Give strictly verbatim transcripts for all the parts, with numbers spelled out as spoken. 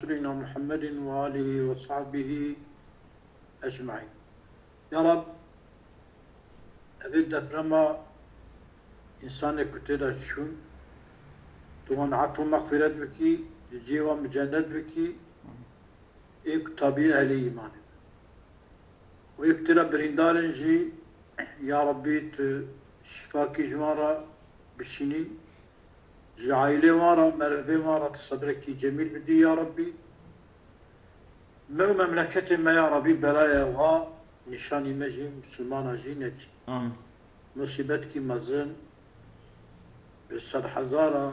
Resulina Muhammedin ve alihi ve sahbihi ecmaîn. Ya Rab, evê deprema însanê ku tê de çûn, tu wan efû mexfîret bikî, di cihê wan bi cennet bikî, ê ku tabî ehlê îmanê bin. Û ê ku tê de birîndar in jî, ya Rabbî, tu şifakî ji wan re bişînî, ji aîlê wan re, merivê wan re tu sebrekî cemîl bidî, ya Rabbî. Me û memleketê me, ya Rabbî, belaya wiha nîşanî me jî, misilmana jî nekî. Amîn. Musîbetkî mezin, bi sedhezara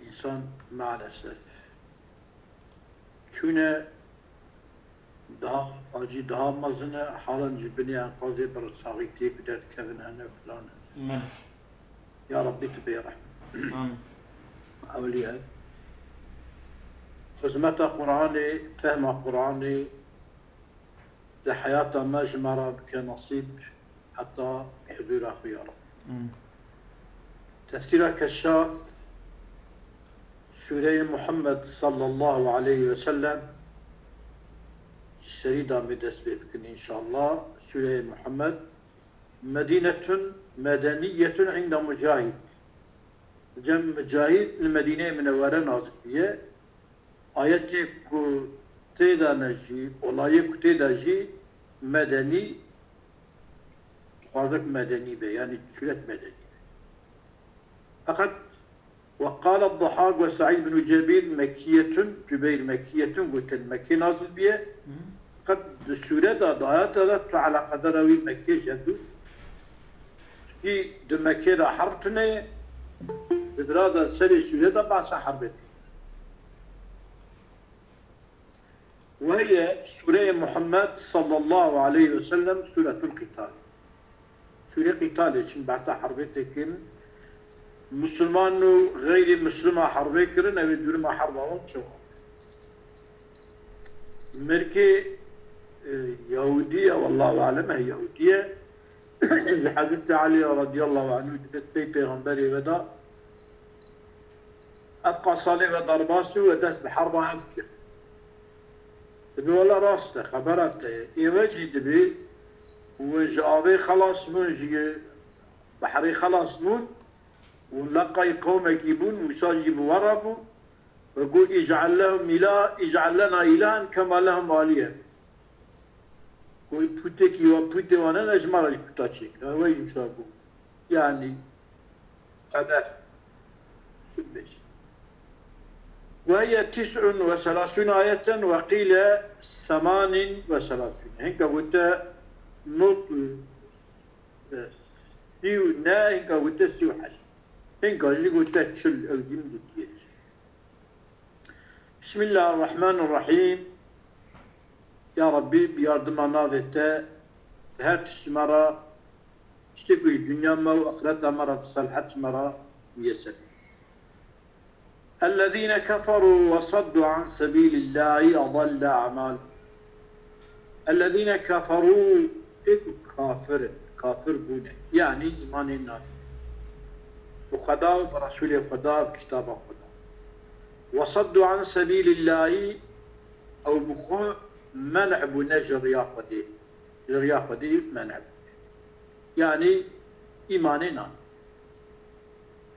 însan maalesef çûne, daha acî, daha mezin e, halen ji binê enqazê bi saxîtiyê bi derdikevin hene filan e. Maalesef. Ya Rabbî, tu bê rehmet. Amîn. Ewliye. Xizmeta Qur'anê, fehma Qur'anê di heyata me ji me re bike nesîb heta huzûra xwe, ya Rab. Amîn. Tefsîra Keşşaf, Sûreyê Muhammed sallallahu aleyhi ve sellem, ji serî de me dest pê bikin înşallah. Sûreyê Muhammed, Medînetun medeniyetun inda Mucahid. Cem Mucahid li Medîneyê Minewwere nazil bûye. Ayetê ku tê de ne jî, olayê ku tê de jî medenî, dixwaze ku medenî be, yanî sûret medenî be. Feqet وقال الضحاك وسعيد بن جبير مكية، Cubeyr, مكية gotin, Mekkê nazil bûye. Qet di sûre de, di ayeta de tu eleqedara wî Mekkê jebû. Çikî di Mekkê de herb tune ye, di vira de serê sûre de behsa herbê tê. وهي Sûreyê Muhammed sallallahu aleyhi ve sellem Sûretul Qital. Sûrê Qîtalê, çin behsa herbê têkin, Musulman û xeyrî Muslima herbê kirin, ew ê duruma herba wan çawa? Mirkê, e, Yahûdî ye, wallahu alem, he Yahûdî ye. Ji Hezretî Elî radiyallahu anhu dibêt pey Pêxemberê ve de, ev qasalê ve derbas û we dest bi herba ev kir. Dibê wela rast e, xebera te ye. Ê we jî dibê, we ji avê xelas bûn, ji behrê xelas bûn, û leqay qewmekî bûn, Mûsa jî bi we re bû, we got, اجعل لهم إله، اجعل لنا إلها كما لهم آلهة. Got, pûtekî we, pûtê wan hene, ji me re jî pûta çêkin. Ew jî Mûsa got. Yanî, qeder. Çi bêjî? وهي تسع وثلاثون آية وقيل ثمان وثلاثون. Hinka gote nod û, e, sî û neh, hinka gote sî û heşt. Hinka jî gote çil, ew jî min dîtiye. Bismillahirrahmanirrahîm. Ya Rabbî, bi yardima navê te, di her tiştî me re, tiştê ku ji dinya me û axireta me re diselhet ji me re miyeser. الذين كفروا وصدوا عن سبيل الله أضل أعمالهم. الذين كفروا, ê ku kafir in, kafir bûne, yanî îmanê nane. Bi Xweda û bi Resûlê Xweda, bi kitaba Xweda. وصدوا عن سبيل الله, ew bi xwe men'e bûne ji riya Xwedê. Ji riya Xwedê men'e bûne. Yanî îmanê nane.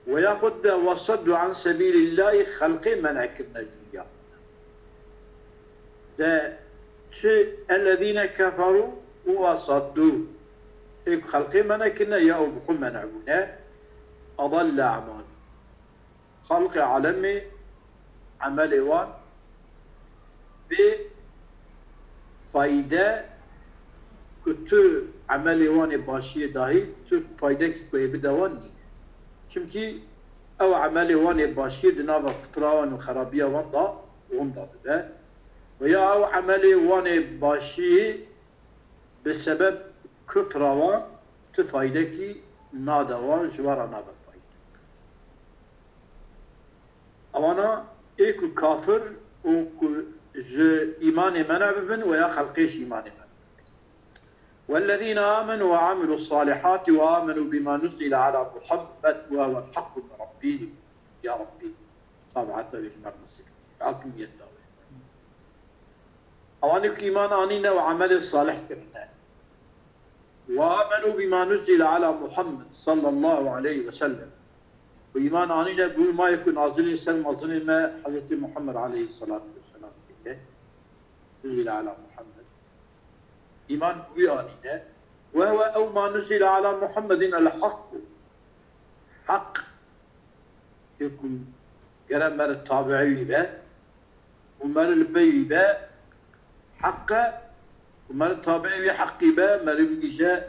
Ve yaxud de وصدوا عن سبيل الله, xelqê men'e kirine ji riya Xwedê. De çi الذين كفروا وصدوا. Ê ku xelqê men'e kirine ya û bi xwe men'e bûne. أضل أعمالهم. Xalqê alemê emelê wan bê fayde, ku tu emelê wan ê başiyê dahî, tu faydekî ku ê bide wan nîne. Çimkî ew emelê wan ê başiyê di nava kufra wan û xerabiya wan de winda dibe. Ve ya ew emelê wan ê başiyê bi sebeb kufra wan tu faydekî nade wan, ji wan re nabe fayde. Ewana ê ku kafir û ku ji îmanê men'e bibin, weya xelqê ji îmanê men'e bibin. والذين آمنوا وعملوا الصالحات وآمنوا بما نزل على محمد وهو الحق من ربهم. Ya Rabbî, tabîeta wê ji me re nesîb. hakimiyet dawê. Ewanê ku îman anîne û emelê salih kirine. Ve amenu bima nuzile ala Muhammed sallallahu aleyhi ve sellem. Û îman anîne bi wî mayê ku nazilî ser mezinê me Hezretî Muhammed aleyhissalatu vesselam kiriye. Nuzile ala Muhammed. Îman bi wî anîne. Ve huve ew ma nuzile ala Muhammedin el hakku. Hak. Yê ku gere me re tabi'î wî be û me re li pey wî be, heq e û me re tabi'î wî heqî be, me re bigihîje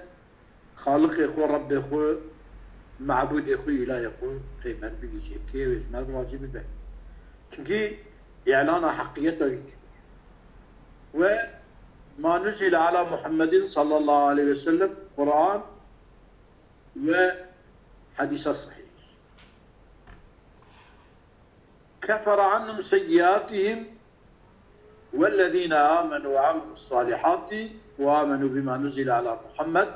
Xaliqê xwe, Rebbê xwe, Mebûdê xwe, Îlahê xwe, qey me re bigihîje, kê wê ji me re razî bibe. Çimkî îlana heqiyeta wî kiriye. Ve ma nuzile ala Muhammedin sallallahu aleyhi ve sellem, Kur'an ve hedîsa sahîh. Kefere anhum seyyiatihim vellezîne amenu ve amilus salihati ve amenu bima nuzile ala Muhammed.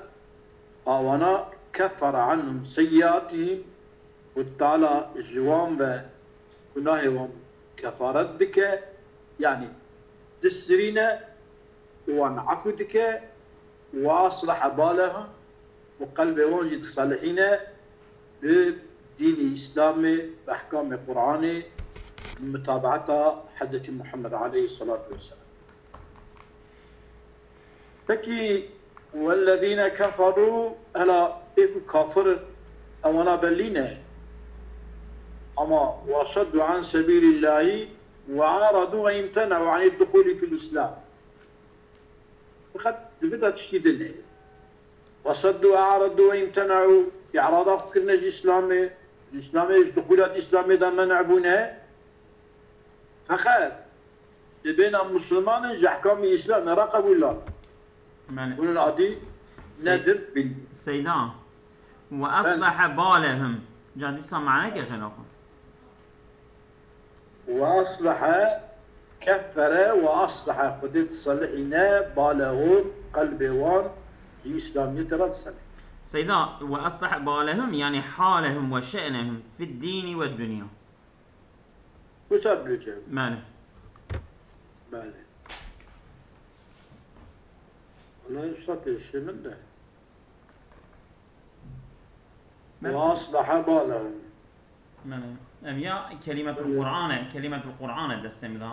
Awana kefere anhum seyyiatihim. Xwed Teala ji wan ve gunahê wan kefaret dike, yanî disirîne û wan efû dike, ve aslehe balehum, û qelbê wan jî diselihîne bi dînê Îslamê, bi ehkamê Qur'anê, bi mutabeata Hezretî Muhammed aleyhissalatu vesselam. Pekî, wellezîne keferû, hela ê ku kafir in, ewana belî ne. Ama wesaddu an sebîlillahî ve aradû ve imtena'u anid duhûlî fil Îslam. Feqet di vê de tiştî din heye. Wesaddu, e'radû ve imtena'u, î'rada xwe kirine ji Îslamê, ji Îslamê, ji dixûla di Îslamê de men'e bûne. Feqet dibêne Misliman in, ji ehkamê Îslamê re qebûl nakin. Belê. Hûn adî Sey-, nedir bilî. Seyda, ve Ben. aslehe balehum. Ca dîsa maneke xêla xwe. Ve aslehe, keffere ve aslehe, Xwedê diselihîne, balehum, qelbê wan ji Îslamiyetê re diselihîne. Seyda, ve aslehe balehum, yanî halehum ve şe'nehum fid dînî ve dunya. Wisa dibêje. Belê. Belê. Wela wisa têşê min de. Belê. Ve aslehe balehum. Belê. Ev ya kelimetul Qur'an e, kelimetul Qur'an e destê min de.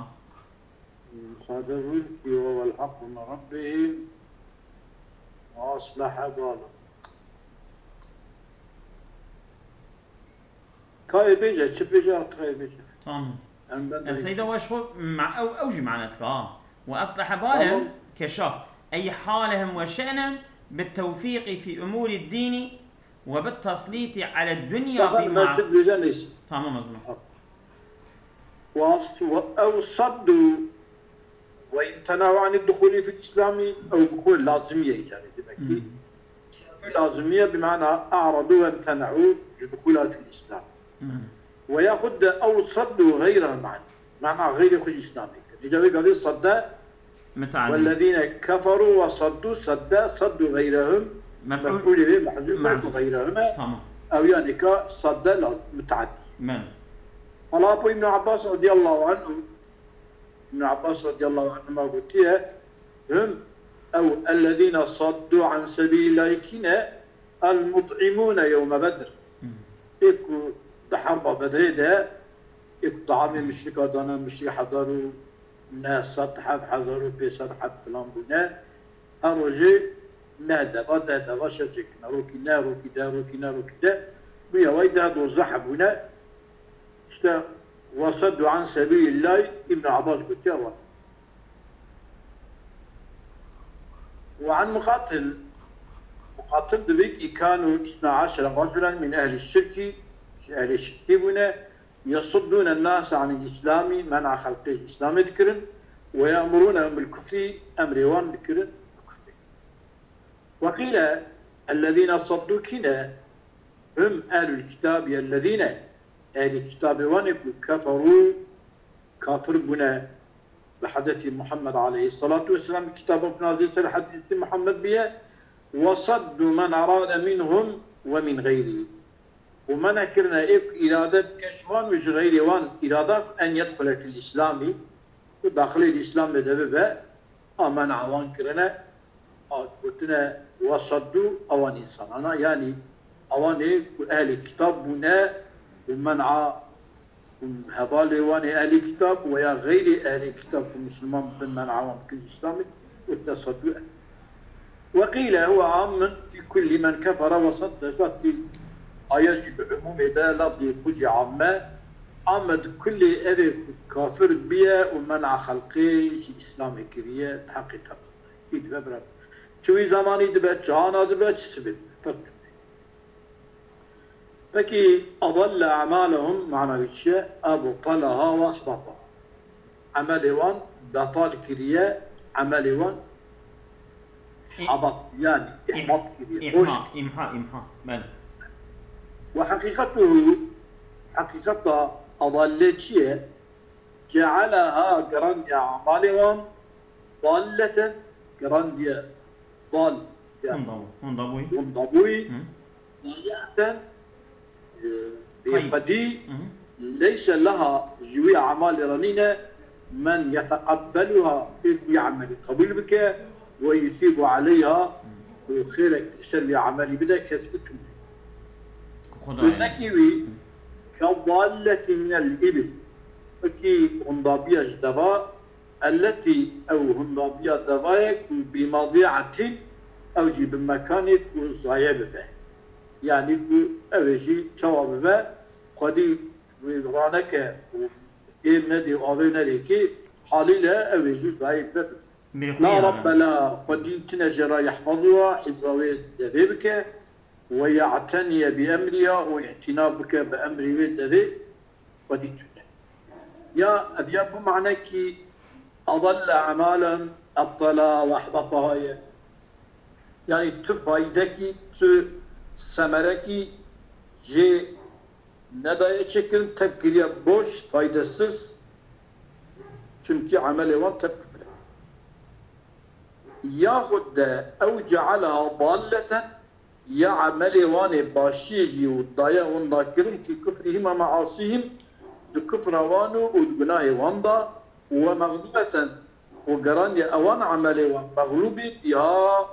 Sade bûn, ve vel haqqu min rabbihim ve aslehe balehum. Kayê bêje, çi bêje, kayê bêje. Tamam. Em ben E, Seyda weş xwe ma-, ew, ew jî mane dike, ha. Ve aslehe balehum Tamam. keşaf. Ey halehum ve şe'nehum bit tewfîqî fî umûrî dînî ve bit teslîtî aled dunya Tamam, bî ben ma-, çi diyeceğim neyse. Tamam o zaman. Ve as-, ve ew saddu ve imtena'u anid duhûlî fil Îslamî, ew bi xwe lazimiye yani demek ki. Hmm. Lazimiye bi mana a'radu ve imtena'u ji duhûla fil Îslam. Hmm. Ve yahud de ew saddu gayra ma'na. Mana xeyrê xwe ji Îslamê kir. Îca vê gavê sadde Muta'eddî. Vellezîne keferû ve saddû, sadde, saddû gayrehum. Mef'ûl. Mef'ûlê wê mehzûf e, Mehzûf. Gayrehum e. Tamam. Ew yanî ka sadde la-, muta'eddî. Men. Hala bo Îbn Abbas radiyallahu anhu, Îbn Abbas radiyallahu anhuma gotiye, hum, ew ellezîne saddû an sebîlillahî kî ne? El-mut'imûne yewme Bedr. Hmm. Ê ku di herba Bedrê de, ê ku taamê muşrika dane, muşrî hezar û neh sed heb, hezar û pênc sed heb filan bûne. Her rojê neh deva, deh deva şev çêkirine. Rokî neh, rokî deh, rokî neh, rokî deh. Bûye way deh dozdeh hebûne. İşte, "Ve saddu an sebîlillâh", Îbn Abbas gotiye, wa. Ve an Muqatil, Muqatil dibê ki, "Kanu isna aşere raculen min ehli şirki", ji ehlê şirkî bûne, "yesuddûne nase anil îslamî", men'a xelqê ji Îslamê dikirin, "ve ye'murûnehum bil kufrî", emrê wan dikirin bi kufrê. Ve qîle, "Ellezîne saddû kîne?" Hum ehlul kitabî ellezîne, ehlî kitabê wan ê ku keferû, kafir bûne bi Hezretî Muhammed aleyhisselatu vesselam, kitaba ku nazil ser Hezretî Muhammed biye, ve saddu men erade minhum ve min xeyrî. û men'e kirine ê ku îrade bike ji wan û ji xeyrê wan îrada ku en yedxule fil îslamî, ku daxilê Îslamê de bibe, a men'a wan kirine, a gotine wesaddu ewan însanana, yanî ewanê ku ehlê kitab bûne û men'a hevalê wan ê ehlê kitab û ya xeyrê ehlê kitab ku misliman bin men'a wan bikin Îslamê û tesaddu e. Weqîle huwe amun fî kullî men kefere we seddeka, aya jî bi umûmê de lafzê xwe jî amme, amme di kullê evê ku kafir biye û men'a xelqê ji Îslamê kiriye, di heqê tesaddu. Îd ve bira. Çi wî zemanî dibe, çi ana dibe, çi sibê dibe. Pekî, adalle e'malehum mana wî çi ye? Ebteleha ve ehbataha. Emelê wan betal kiriye, emelê wan hebat, yani ihbat kiriye, boş. İmha, imha, imha. Bele. Ve heqîqetuhu, heqîqeta adalle çi ye? Cealeha, gerandiye emalê wan, dalleten, gerandiye dal, yani Honda bû, honda bûyî. Honda bûyî. Hı. Dayeten, e, bêxwedî, leyse leha, ji wî emalê re nîne, men yeteqebbeluha, ê ku wî emelî qebûl bike, ve yusîbu aleyha, û xêrek li ser wî emelî bide, kes ku tune. Ku Xwedayê. Örnekî wî, ke dalleti minel îbil, wekî hondabiya ji deva, Elletî, ew hundabiya devayê ku bi madi'atin, ew jî bi mekanê ku zaye bibe. Yanî ku ew ê jî çawa bibe, xwedî wê raneke û ê nedê û avê nedê kî, halîle ew ê jî zaye bibe. La Rabbe la, xwedî tine jê re yehfezuha, hifza wê devê bike, ve ye'teniye bi emriha û îtina bike bi emrê wê devê, xwedî tune. Ya ev ya bi manekî adalle e'malen ebtela ve ehbataha ye. Yanî tu faydekî, tu semerekî jê nedaye çêkirin, tevk kiriye boş, faydesiz. Çimkî emelê wan tevk kiriye. Yaxud de ew cealeha dalleten, ya emelê wan ê başiyê jî û daye winda kirin fî kufrihim ve measihim, di kufra wan û, û di gunahê wan de, we mexlûbeten, û gerandiye ewan emelê wan mexlûbî biha,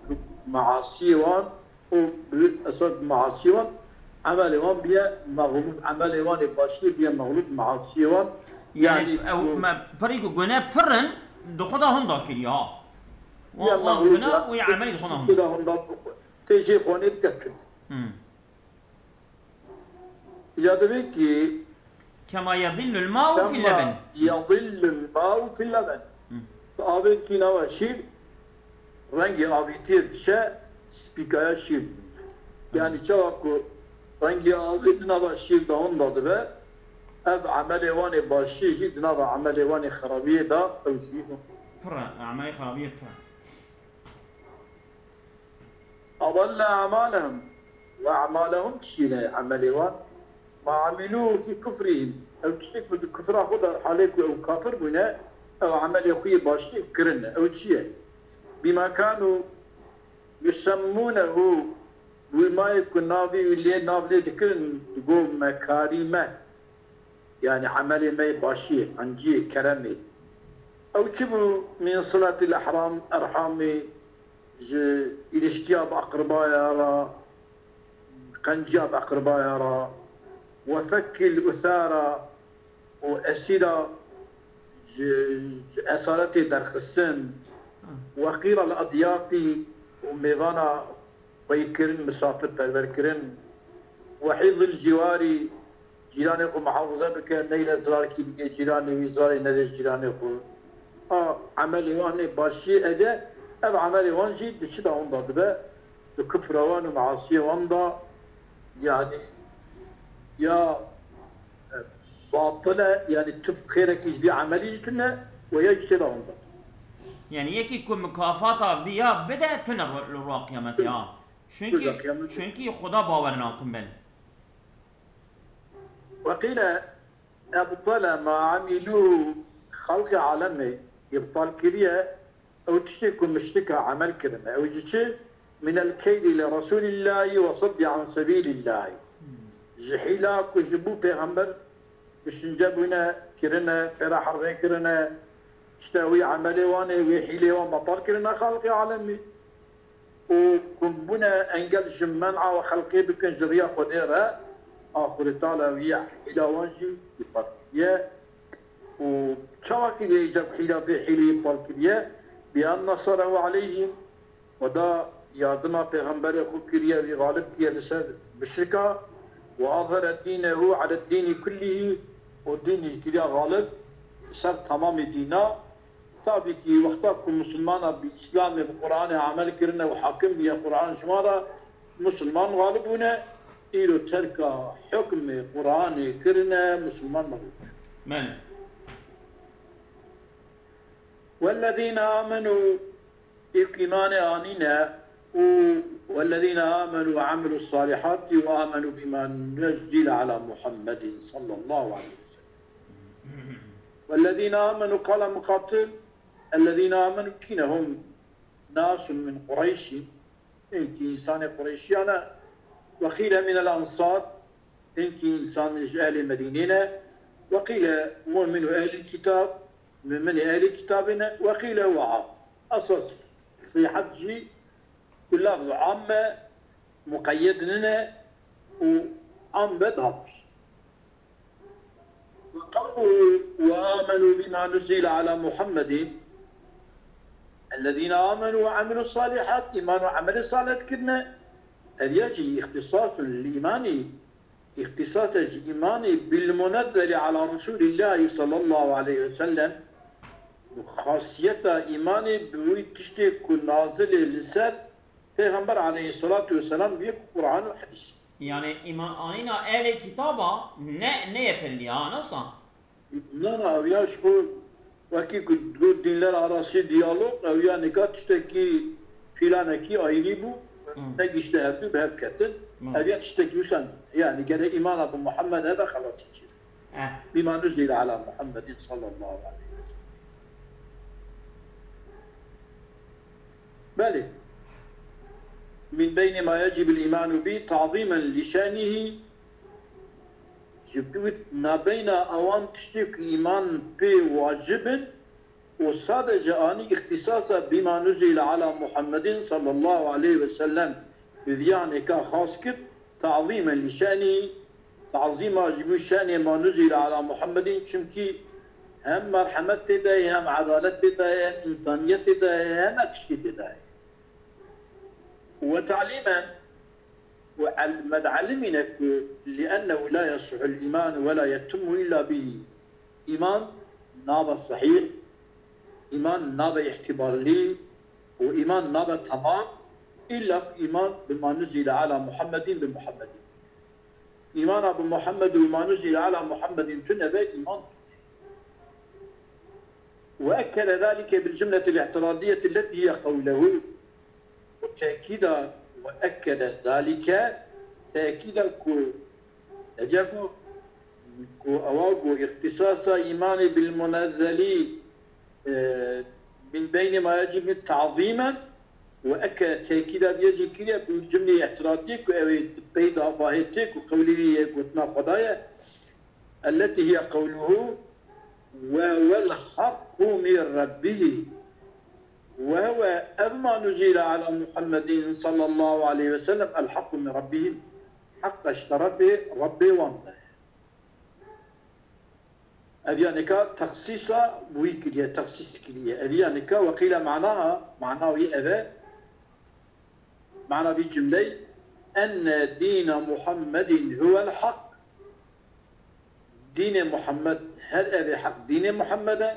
bi measiyê wan û bi esas measiyê wan emelê wan biye mexlûb, emelê wan ê başiyê biye mexlûb measiyê wan. Yanî Yani ew ku me pirî ku gune pir in, di xwe de hunda kiriye ha. Wan, ya wan mexlûb guna ya, û ya emelî di xwe de hunda. Xwe de hunda, tê jê xwanê dike tune. Hmm. Ya divê ki Kema yedillul ma'u fil leben. Yedillul ma'u fil leben. Hı. Avê ki nava şîr, rengê avîtiyê dişe, spîkaya şîr. Yani çawa ku rengê avê di nava şîr de hunda dibe, ev emelê wan ê başiyê jî di nava emelê wan ê xerabiyê de ew jî. Pir e, emelê xerabiyê pir e. Adalle e'malehum ve e'malehum, çi ne emelê wan? Ma amilû fî kufrihim. Ew tiştê ku di kufra xwe de, halê ku ew kafir bûne, ew emelê xwe yê başiyê kirine. Ew çi ye? Bîma kanû yusemmûnehu, wî mayê ku navê wî lê, nav lê dikirin, digo mekarîme. Yani emelê me yê başiyê, enciyê, keremê. Ew çi bû? Min siletil ehram, erhamê, ji îlişkiya bi eqribaya re, qenciya bi eqribaya re, we fekkil usara û esîra ji, ji esaretê derxistin, we qîral edyafî û mêvana xweyî kirin, misafirperwer kirin, we hîzil cîwarî, cîranê xwe muhafaza bike, neyle zirarkî bike cîranê wî, zirarê nede cîranê xwe. A emelê wan ê başiyê ede, ev emelê wan jî di çi de hunda dibe? Di kufra wan û measiyê wan de, yani ya, e, batil e, yani tu xêrekî ji vî emelî jî tune, we ya jî tê de hunda. Yani yekî ku mukafata vî ya bide, tune ro-, li roja qiyametê ha. Çünkü, çünkü Xuda bawer nakin ben. Weqîle ebtale ma amilû, xelqê alemê îbtal kiriye, ew tiştê ku miştika emel kirine. Ew jî çi? Minel keydi li Resûlillahî ve seddi an sebîlillahî. Ji hîla ku ji bo pêxember düşünce bûne, kirine, pê re hervê kirine, işte wî emelê wan ê, wê hîlê wan betal kirine xelqê alemî. Û ku bûne engel ji men'a xelqê bikin ji riya Xwedê re, a Xwedê Teala wî hîla wan jî îfad kiriye. Û çawa kiriye îca ku hîla vê hîleyê îfad kiriye? Bi an neserehu aleyhim, Xweda yardima pêxemberê xwe kiriye, wî xalib kiriye li ser muşrika, û azhere dînehu aled dînî kullihî, û dînî kiriye xalib li ser temamê dîna. Tabî kî wexta ku misilmana bi Îslamê, bi Quranê amel kirine û hakim bûye Quran ji wan re, misilman xalib bûne. Îro terka hukmê Quranê kirine, misilman mebûne. Belê. Wellezîne amenû, ê ku îmanê anîne, û wellezîne amenû ve amilus salihati ve amenû bîma nuzzile ala Muhammedin sallallahu aleyhi ve sellem. Wellezîne amenû, qala Muqatil, ellezîne amenû kîne hum? Nasun min Qureyşî, hinkî însanê Qureyşiyan e. Ve qîle minel ensar, hinkî însan ji ehlê Medînê ne. Ve qîle hum min ehlil kitab, min ehlê kitabê ne. Ve qîle hum am. Esas sîhet jî ku lafz am e, muqeyyed nine û am be daha baş. Ve qewluhu ve amenû bîma nuzzile ala Muhammedin, ellezîne amenû ve amilus salihât, îman û emelê salih kirine, ev ya jî îxtîsasun lil îmanî, îxtîsas e ji îmanî, bil munezzeli ala Resûlillahî sallallahu aleyhi ve sellem, xasiyeta îmanî bi wî tiştê ku nazil ê li ser Pêxember aleyhisselatu vesselam bûye ku Quran û hedîs. Yani îman anîna ehlê kitaba ne, ne yeterli ha, ne wisa? Na, na, ev ya ji xwe wekî ku got dînler arası diyalog, ev ya nika tiştekî filanekî ayrî bû, Hmm. negihişte hevdû bi hev ketin. Hmm. Ev ya tiştekî wisa, yani gerek îmana bi Muhammed hebe xelasî çê. Eh. Bîma nuzîle ala Muhammedin sallallahu aleyhi ve sellem. Belê. Min beynî ma yecibul îmanu bî ta'zîmen li şenîhî, ji ku nabeyna ewan tiştê ku îman pê wacib in û sadece anî îxtîsasa bîma nuzîle ala Muhammedin sallallahu aleyhi ve sellem bi viyanê ka xas kir, ta'zîmen li şenî, tazîma ji bo şenê ma nuzîle ala Muhammedin, çimkî hem merhemet tê de ye, hem edalet tê de ye, hem însaniyet tê de ye, heme tiştî tê de ye. Ve ta'lîmen, û el-, me dielîmîne ku li'ennehu la yasihul îmanu ve la yetimmu illa bihî. Îman nabe sehîh, îman nabe îhtîbarlî û îman nabe temam, îlla ku îman bi ma nuzîle ala Muhammedin bi Muhammedin. Îmana bi Muhammed û ma nuzîle ala Muhammedin tune be, îman tune. Ve ekkede zalike bil cumletil îtiradiyeti lletî hiye qewlehu. Û tekîda, ve ekkede zalike, tekîda ku, ece ku, ku ewa ku îxtîsasa îmanê bil munezzelî, e, min beynî ma yecibî ta'zîmen, ve ekkede tekîda diye jî kiriye bi cumleyê îtiradiyê ku ew ê peyda bahê tê ku qewlê wî ye gotina Xweda ye. Elletî hiye qewluhu, "Ve huvel haqqu min rabbihî." Ve huve, ev ma nuzîle ala Muhammedin sallallahu aleyhi ve sellem, el haqqu min rabbihî. Heq e ji terefê Rebbê wan de. Ev ya nika texsîsa bi wî kiriye, texsîs kiriye. Ev ya nika weqîle manaha, mana wî ev e. Mana vî cumleyê, "Enne dîne Muhammedin huwel hak." Dînê Muhammed, her ev ê heq dînê Muhammed e.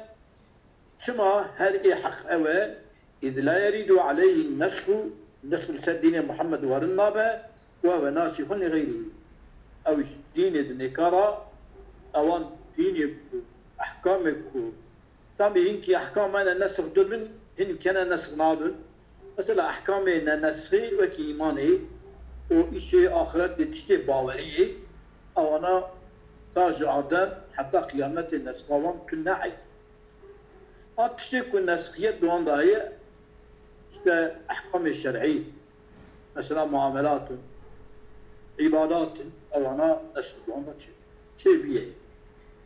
Çima her ê heq ew e? "Îz la yerîdu aleyhî nesxu", nesx li ser dînê Muhammed werin nabe, "we huwe nasîxun li xeyrî." Ew ji dînê di nêka re, ewan dînê ku, ehkamê ku, Tam hinkî ehkam hene nesx dibin, hinkî hene nesx nabin. Mesela ehkamê nenesxê wekî îmanê û îşê axiretê tiştê baweriyê, ewana ta ji Adem heta qiyametê nesxa wan tune ey. A tiştê ku nesxiyet di wan de heye, işte ehkamê şer'î, mesela muamelat in. îbadat in, ewana neşr bi wan re çê, çê bîye.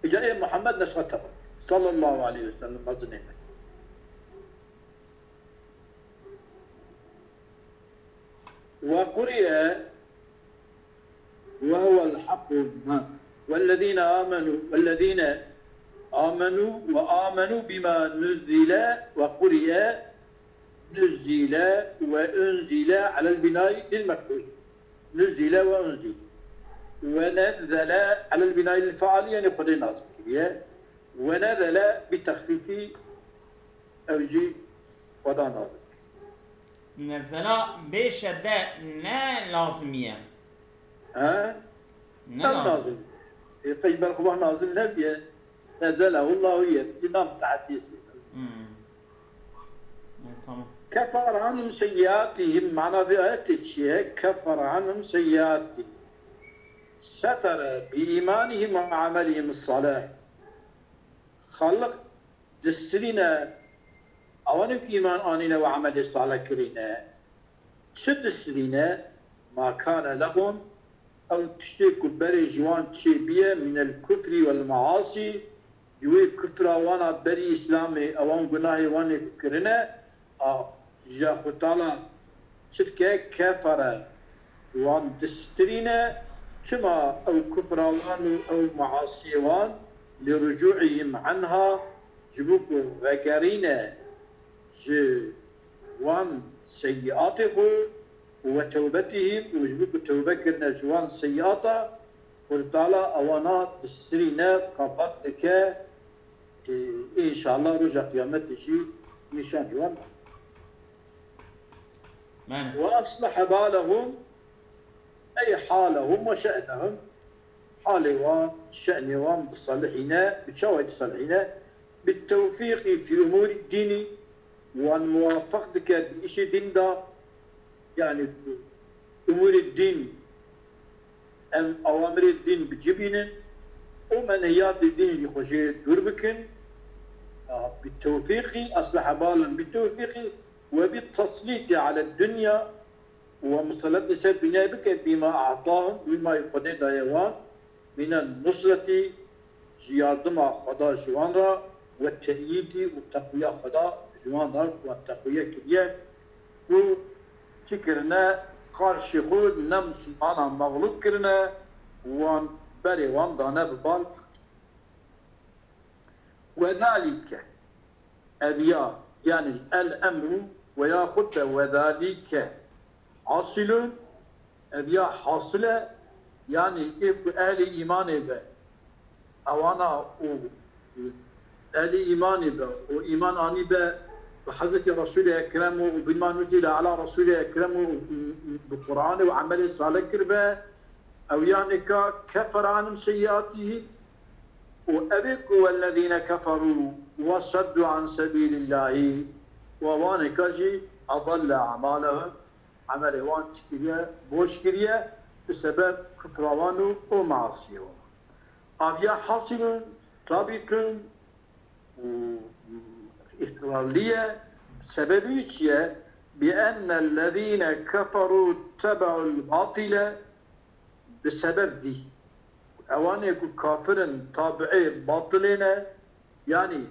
Îca ê Muhammed neşre tebe. Sallallahu aleyhi ve sellem mezinê me. Ve quriye ve huvel hak ve ma. Vellezîne amenu, vellezîne amenu ve amenu bima nuzzile ve quriye nuzzile ve unzile alel binayî lil mef'ul. Nuzzile ve unzile. Ve nezzele alel binayî lil feali, yani Xwedê nazil kiriye. Ve nezele bi texfîfî, ew jî Xweda nazil kir. Nezela bê şedde ne lazimî ye. He? Ne Ew lazim. Nazil. E, peyber xwe nazil nebiye. Nezele Allahu ye. Bi nam tehdîsî. Hmm. E, tamam. Kefere anhum seyyiatihim. Mana vê ayetê çi ye? Kefere anhum seyyiatihim. Setere bi îmanihim ve amelihim salih. Xaliq distirîne ewanê ku îman anîne û emelê salih kirîne. Çi distirîne? Ma kane lehum, ew tiştê ku berê ji wan çêbiye, minel kufrî wel measî, ji wê kufra wan a berî Îslamê, ewan gunahê wan ê ku kirine, a, ji Xwedê Teala çi dike? Kefere, wan distirîne. Çima? Ew kufra wan û ew measiyê wan, li rucû'ihim anha, ji bo ku vegerîne ji wan seyyiatê xwe û ve tewbetihim, û ji bo ku tewbe kirine ji wan seyyiata, Xwedê Teala ewana distirîne, kapat dike, e, înşallah roja qiyametê jî nîşan ji wan da. Mane. Ve aslihe balehum, ey halehum ve şe'nehum. Halê wan, şe'nê wan disalihîne, bi çawa disalihîne? Bi tewfîqî fî umûrî dînî, wan muwafeq dike di îşê dîn de, yanî umûrê dîn, em awamirê dîn bi cî bînin û menhiyatê dîn jî xwe jê dûr bikin. Bi tewfîqî, aslihe balehum bi tewfîqî ve bi teslîtî ale dunya, û we miselet li ser dinyayê bike, bîma e'tahum, wî ma yê Xwedê daye wan, mîne nusretî, ji yardima Xweda ji wan re, we te'yîdî û teqwiya Xweda ji wan re, wan teqwiye kiriye, ku çi kirine, qarşî xwe ne misilmanan mexlûb kirine, wan berê wan dane bi bal. Wedalike, ev ya, yanî el emru ve yaxud de wedalike hasilun, ev ya hasil e, yanî ê ku ehlê îmanê be, ewana û ehlê îmanê be û îman anî be bi Hezretî Resûlê Ekrem û bima nuzile ala Resûlê Ekrem û bi Qur'anê û emelê salih kiribe, ew ya nika kefere anhum seyyiatihim, û ev ê ku wellezîne keferû ve seddû an sebîlillahî, û ewanêka jî edalle e'malehum, emelê wan çi kiriye, boş kiriye, bi sebeb kufra wan û, û measiyê wan. Aviya hasilun, tabitun û îsrarlî ye. Sebebî wî çi ye? Bi ennellezîne keferû tebe'ul batîle, bi sebeb vî. Ewanê ku kafir in, tabi'ê batilê ne, yanî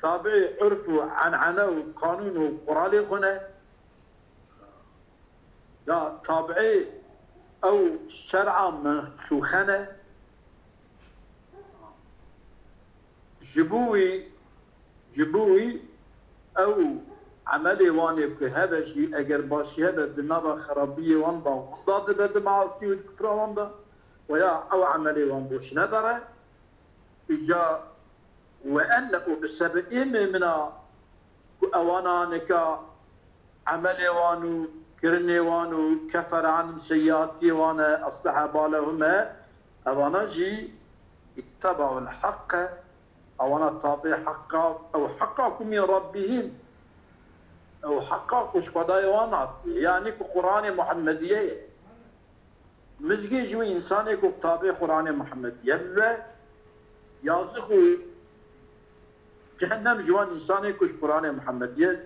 tabi'ê urf û en'ene û qanûn û quralê xwe ne, ya tabi'ê ew şer'a mensûxe ne. Ji bo wî, ji bo wî ew emelê wan ê ku hebe jî, eger başî hebe, di nava xerabiyê wan de, wenda dibe di measî û di kufra wan de, weya ew emelê wan boşîne dere. Îca we enne û bi sebebê mêmina ku ewana nika emelê wan û kirinê wan û kefere anhum seyyiatiyê wan e, aslihe balehum e, ewana jî ittebe'ul hakke, ewana tabê heqa, ew heqa ku min rabbihim, ew heqa ku ji Xwedayê wan hatiye, yanî ku Qur'anê Muhemmediyê ye. Mizgîn ji wî însanê ku tabê Qur'anê Muhemmediyê bibe, yazix û cehennem ji wan însanê ku ji Qur'anê Muhemmediyê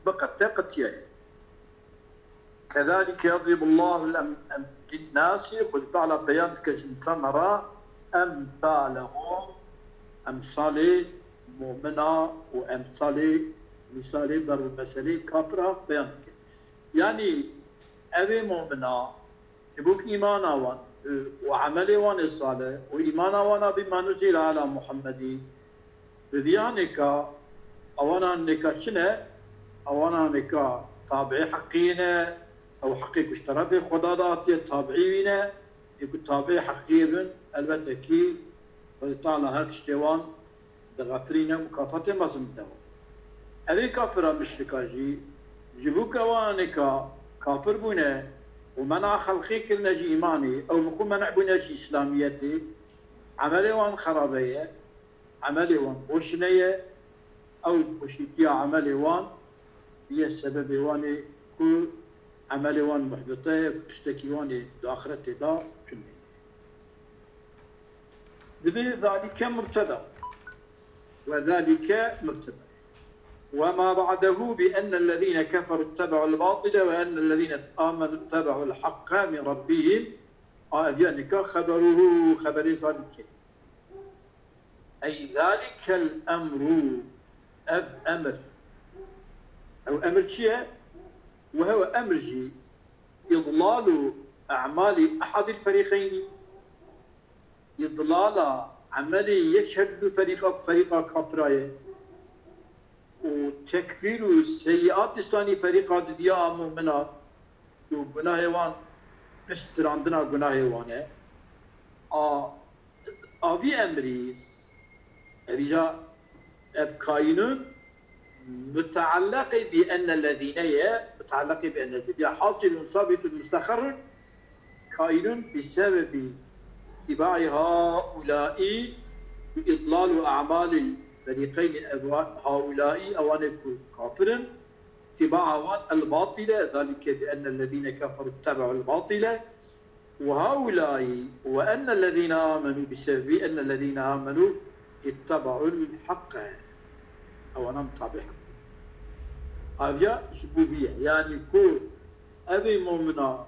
biqete qitiye. Kezalike yadribullahul em-, em-, Linnasî, Xwedê Teala beyan dike ji însana re, emsalehum, emsalê mumina û emsalê mîsalê ber û meselê kafira beyan dike. Yanî ev ê mumina, ji bo ku îmana wan, e, û emelê wan ê salih û îmana wan a bî manû jî li ala Muhemmedî, bi vî anêka, ewana nêka çi ne? Ewana nêka tabiî heqî ne, ew heqê ku ji terefê Xweda de hatiye, tabiî wî ne, ê ku tabiî heqiyê bin, elbette kî Xwedê Teala her tiştê wan dixefirîne, mukafatê mezin dide wan. Ev ê kafira muşrika jî, ji bo ku ewanêka kafir bûne û mena xelqê kirine ji îmanê, ew bi xwe men'e bûne ji îslamiyetê, emelê wan xerabe ye, emelê wan boşine ye, ew xweşîtiya emelê wan bûye sebebê wan ê ku emelê wan muhbite ye, ku tiştekî wan ê di axiretê de tune ye. Dibê zalike mubteda. Ve zalike mubteda. وما بعده بأن الذين كفروا اتبعوا الباطل وأن الذين آمنوا اتبعوا الحق من ربهم. A, ev ya nika xeberuhu, xeberê zalike. Ey zalikel emru, ev emir. Ew emir çi ye? Ve hewe emir jî, idlalu a'malî ehadîl ferîqeynî. Idlala emelê yek her du ferîqa, ferîqa kafira ye. Û tekfîr û seyiat dîsanî ferîqa didiya a mumina û gunahê wan, pistirandina gunahê wan e. A, a vî emrî, evîja ev kaînun mutealleqê bi enne lezîne ye, mutealleqê bi enne lezîne. Ya hasilun sabitun musteqerrun, kaînun bi sebebi tîbaî haulâî û idlal û e'malî ferîqeynî, ev haulâî, ewanê ku kafir in, tîbaa wan el batîle, zalike bi enne lezîne keferu teba'u el batîle, û haulâî ve enne lezîne amenû bi sebebi enne lezîne amenû itteba'ul haqqe. Ewana mutabi heq. Aviya ji bo vî ye. Yanî ku ev ê mumina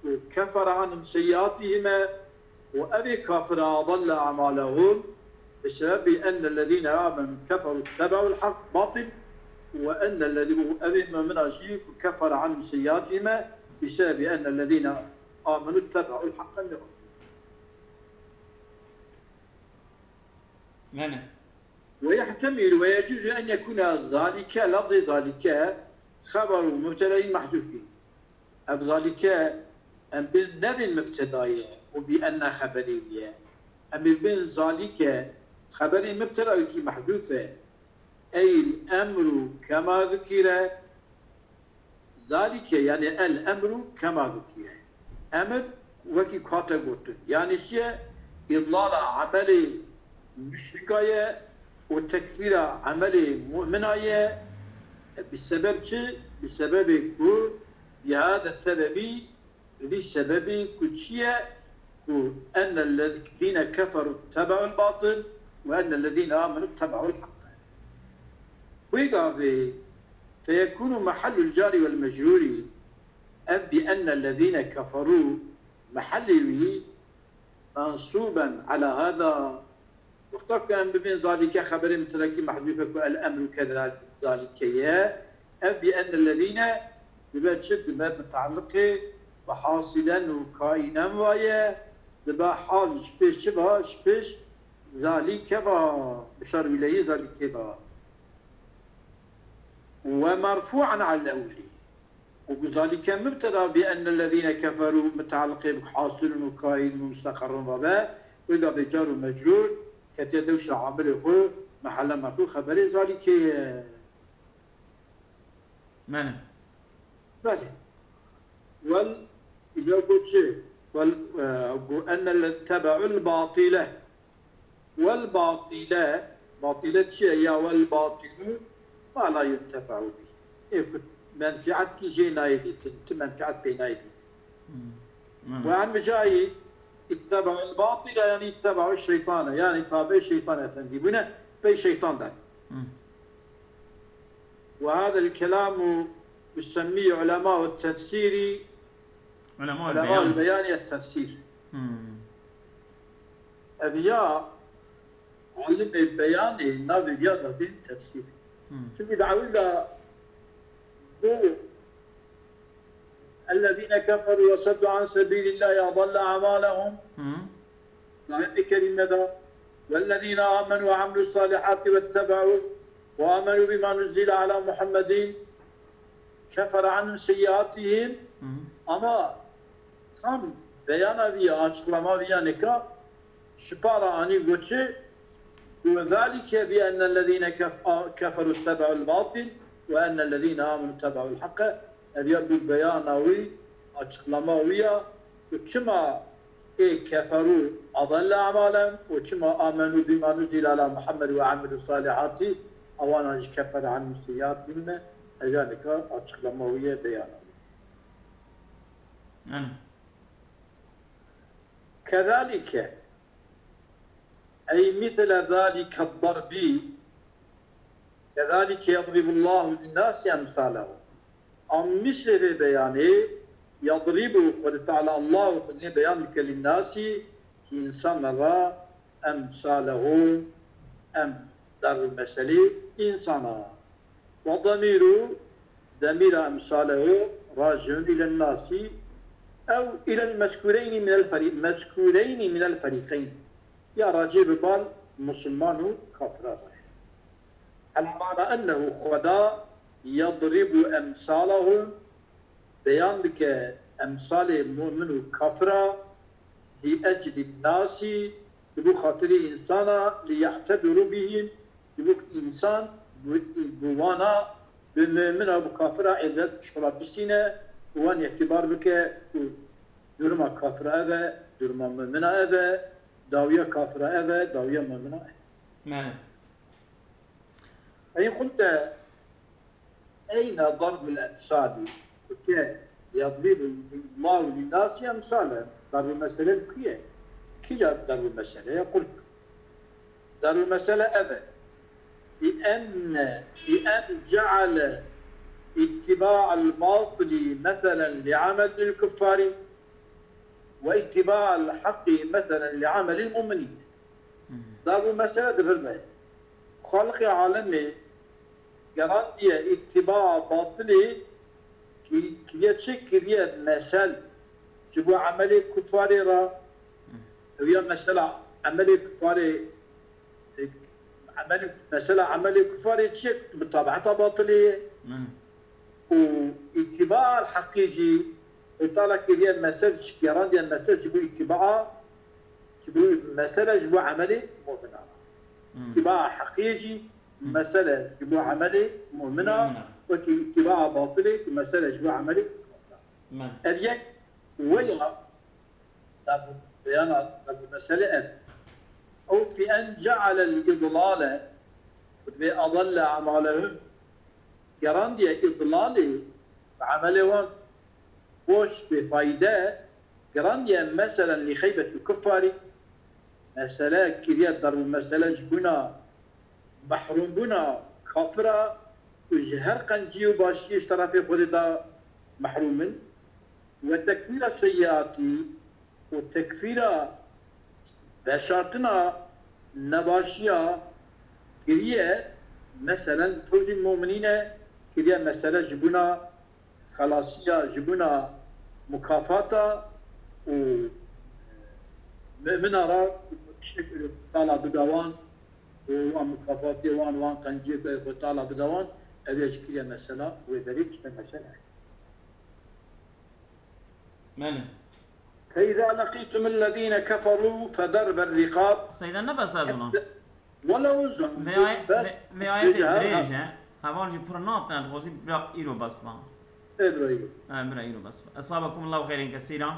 ku kefere anhum seyyiatihime, û ev ê kafira adalla emalehum, bi sebebi enne lezîne amenû keferu teba'ul haq batîl, ve enne lezî-, û ev ê mumina jî ku kefere anhum seyyiatihime, bi sebebi enne lezîne amenû teba'ul haqqa min. Mene. Ve yehtemîl ve yecûzu en yekûne zalike, lafzê zalike, xeberu mubtedayî mehzûfî. Ev zalike em bên nevên mubteda ye û bi enne xeberê wî ye. Em ê bên zalike xeberê mubteda wekî mehzûf e. Ey el emru kema zukire. Zalike, yanî el emru kema zukire. Emir wekî ku hate gotin. Yanî çi ye? Îdlala emelê muşrika ye û tekfîra emelê mumina ye. E, bi sebeb çi? Bi sebebê ku, bi hada sebebî, vî sebebî ku çi ye? Ku enne lezîne keferu teba'ul batil ve enne lezîne amenu teba'ul haq. Wê gavê feyekûnu mehellul cari vel mecrûrî, ev bi enne lezîne keferû mehellê wî mensûben ala hada. Wexta ku em bibên zalîke xeberê mutrekî mehzûf e ku el emru kezalîke ye, ev bi enne lezîne dibe çi? Dibe mutaliqê bi hasilen û kaînen va ye, dibe hal ji pêş çi va? Ji pêş zalîke va, bi şer wîleyî zalîkê va. Ve merfû'en alel ewlî. Û ku zalîke mubteda bi enne lezîne keferû mutaliqê bi hasilun û kaînun û musteqerrun ve be, wê gavê car û mecrûr ketiye dewşa amilê xwe, mehelle merfû xeberê zalîkê ye. Mene. Belê. Wel, îca got çi? Wel, e, got enne le tebe'ul batîle. Wel batîle, batîle çi ye? Ya wel batîlu ma la yuntefe'u bî. Ê ku menfiat kî jê nayê dîtin, tu menfiat pê nayê dîtin. Hmm. Ve en mijayî ittebe'ul batîle, yanî ittebe'u şeytane, yanî tabe şeytan efendî bûne, pey şeytan de. Hmm. Ve hadel kelamu yusemmî ulema'u tefsîrî Ulema Ulema beyan. Beyanê tefsîr. Hmm. Ev ya alimê beyanê navê ya dadên tefsîr. Hmm. Çünkü dawî da bu اَلَّذ۪ينَ كَفَرُوا وَصَدُّوا عَنْ سَب۪يلِ اللّٰهِ اَضَلَّ اَعْمَالَهُمْ Hmm. Ayet-i Kerime'de وَالَّذ۪ينَ آمَنُوا وَعَمِلُوا الصَّالِحَاتِ وَاتَّبَعُوا وَآمَنُوا بِمَا نُزِّلَ عَلَى مُحَمَّدٍ كَفَّرَ عَنْهُمْ سَيِّئَاتِهِمْ Hmm. Ama tam beyana vî ya, açıklama vî ya nika şipara anî goçê وَذَٰلِكَ بِأَنَّ الَّذ۪ينَ كَفَرُوا اتَّبَعُوا الْبَاطِلَ وَأَنَّ الَّذ۪ينَ آمَنُوا اتَّبَعُوا الْحَقَّ Ev ya bi beyana wî, açıklama wî ya, û çima ê keferû adelle amalen û çima amenû bîma nuzîle ala Muhammed ve amilû salihati, awana jî kefere anhum seyyiatihim me, ev ya nika açıklama wî ye, beyana wî. Yani. Kezalike, ey misle zalike darbi, kezalike yadribullahu linnasi emsalehu. Am misle vê beyanê, yadribu, Xwedê Teala, Allahu Xwedê beyan dike linnasi, ki insana ra, emsalehu, em derb û meselê insana. Ve damîru, demîra emsalehu, racihun îlen nasi, ew îlel mezkûreynî minel ferî-, mezkûreynî minel ferîqeyn. Ya racih bi bal musulman û kafira re. Ala mana ennehu Xweda yadribu emsalahum, beyan dike emsalê mu'min û kafira, li eclin nasi, ji bo xatirî însana, li ye'tebiru bihim, ji bo ku însan bi, bi wana, bi mu'mina, bi kafira îbret, şola bistîne û wan îtîbar bike ku duruma kafira ev e, duruma mu'mina ev e, dawiya kafira ev e, dawiya mu'mina ev e. Belê. Ey qulte eyne darbul emsali? Ke yadribu Allahu linnasi emsale. Darbu mesele li ku ye? Kîja darbu mesele ye? Qul. Darbu mesele ev e. Fi enne, fi en ceale ittiba'al batili meselen li amelil kuffari ve ittiba'al haqqi meselen li amelil mu'minin. Darbu mesele di vir de ye. Xaliqê alemê gerandiye îtîbaa batilê ki-, kiriye çi? Kiriye mesel ji bo emelê kufarê re. Ew ya mesela emelê kufarê, e, emelê, mesela emelê kufarê çi ye? Bi tabieta batilê ye. Belê. Û îtîbaa heqî jî, Xwedê Teala kiriye mesel, gerandiye mesel ji bo îtîbaa, ji bo mesele ji bo emelê mu'mina. Hmm. Îtîbaa heqî jî mesele ji bo emelê mu'mina, Mu'mina. wekî îtîbaa batilê mesele ji bo emelê kafira. Belê. Ev yek weya, beyana, mesele ev. Ew fi en cealel idlale, bi adelle emalehum, gerandiye idlalê, bi emelê wan boş, bêfayde, gerandiye meselen li xeybetil kuffarî, mesele kiriye darb û mesele ji bona mehrûmbûna kafira û ji her qenciyê û başiyê ji terefê Xwedê de mehrûm in. Ve tekfîra seyyiatî û tekfîra veşartina nebaşiya kiriye, meselen fewcên mu'minîne kiriye mesele ji bona xelasiya, ji bona mukafata û mu'mina re tiştek Xwedê Teala bida wan û wan mukafatê wan, wan qenciyê ku Xwedê Teala bida wan, ev ya jî kiriye mesela wê derê tiştek mesele. Belê. فإذا لقيتم الذين كفروا فضرب الرقاب. Seyda ne bes ez ona. Wala uzun. Vê ay-, Bes vê, vê ayetê vêca dirêj ha. e. Heval jî pir natin, ez dixwazî bira îro bes ba. Ebra îro. Ha, bira îro bes ba. Esabekum Allahu xeyren kesîra.